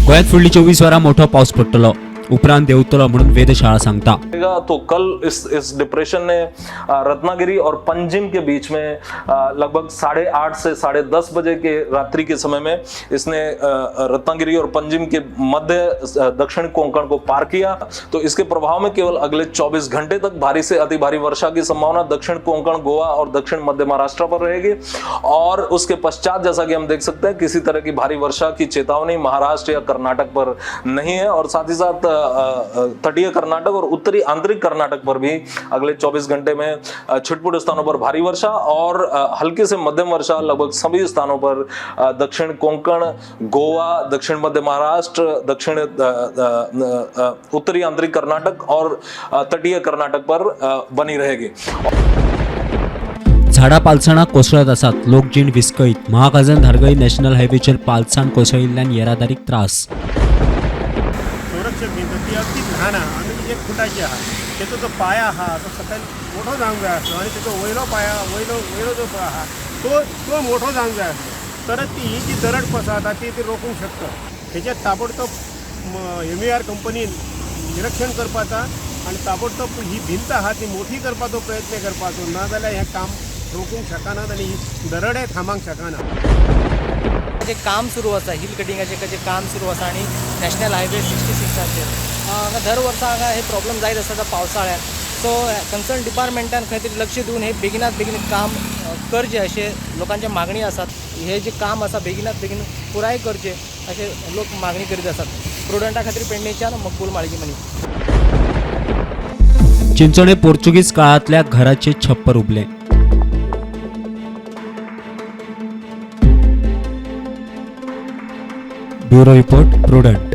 गोंयांत फुडलीं 24 वरां मोठो पावस पडटलो, उपरांत देंवतलो म्हणून वेधशाळा सांगता. तो कल इस डिप्रेशन ने रत्नागिरी और पंजिम के बीच में लगभग 8:30 से 10:30 बजे के रात्रि के समय में इसने रत्नागिरी और पंजिम के मध्य दक्षिण कोंकण को पार किया. तो इसके प्रभाव में केवल अगले 24 घंटे तक भारी से अति भारी वर्षा की संभावना दक्षिण कोंकण, गोवा और दक्षिण मध्य महाराष्ट्र पर रहेगी. और उसके पश्चात जैसा कि हम देख सकते हैं किसी तरह की भारी वर्षा की चेतावनी महाराष्ट्र या कर्नाटक पर नहीं है. और साथ ही साथ तटीय कर्नाटक और उत्तरी आंतरिक कर्नाटक पर भी अगले 24 घंटे में छिटपुट स्थानों पर भारी वर्षा और हल्की से मध्यम वर्षा लगभग सभी स्थानों पर दक्षिण कोंकण, गोवा, दक्षिण मध्य महाराष्ट्र, दक्षिण उत्तरी आंतरिक कर्नाटक और तटीय कर्नाटक पर बनी रहेगी. झाडां पालसणां कोसळत आसात, लोक जीण विस्कळीत. महागाजन धारगळी नॅशनल हायवेचेर पालसाण कोसळिल्ल्यान येरादारीक त्रास. संरक्षक भिंत ती अगदी ल्हान आहा आनी एक फुटाची आहा. तेचो जो पाया आहा तो सकयल मोठो जावंक जाय आसलो आनी तेचो वयलो पाया वयलो वयलो जो आहा तो तो मोठो जावंक जाय आसलो, तरच ती ही जी दरड कोसळता ती ती रोखूंक शकता. हेचेर ताबडतोब एम ई आर कंपनीन निरीक्षण करपाचा आनी ताबडतोब ही भिंत आहा ती मोठी करपाचो प्रयत्न करपाचो, ना जाल्यार हें काम रोखूंक शकनात आनी ही दरडय थांबोवंक शकना. जे काम सुरू आसा, हिल कटिंगाचें जे काम सुरू आसा आनी नॅशनल हायवे 66आचेर हांगा दर वर्सा हांगा हे प्रॉब्लम जायत आसता पावसाळ्यात. सो कन्सर्न डिपार्टमेंटान खंय तरी लक्ष दिवन हे बेगिनात बेगीन काम करचें अशें लोकांचे मागणी आसात. हे जे काम आसा बेगिनात बेगीन पुराय करचें अशें लोक मागणी करीत आसात. प्रुडंटा खातीर पेडणेच्यान मकबूल माळगीमनी. चिंचोणे पोर्चुगीज काळांतल्या घराचे छप्पर उबलें. Bureau report, Prudent.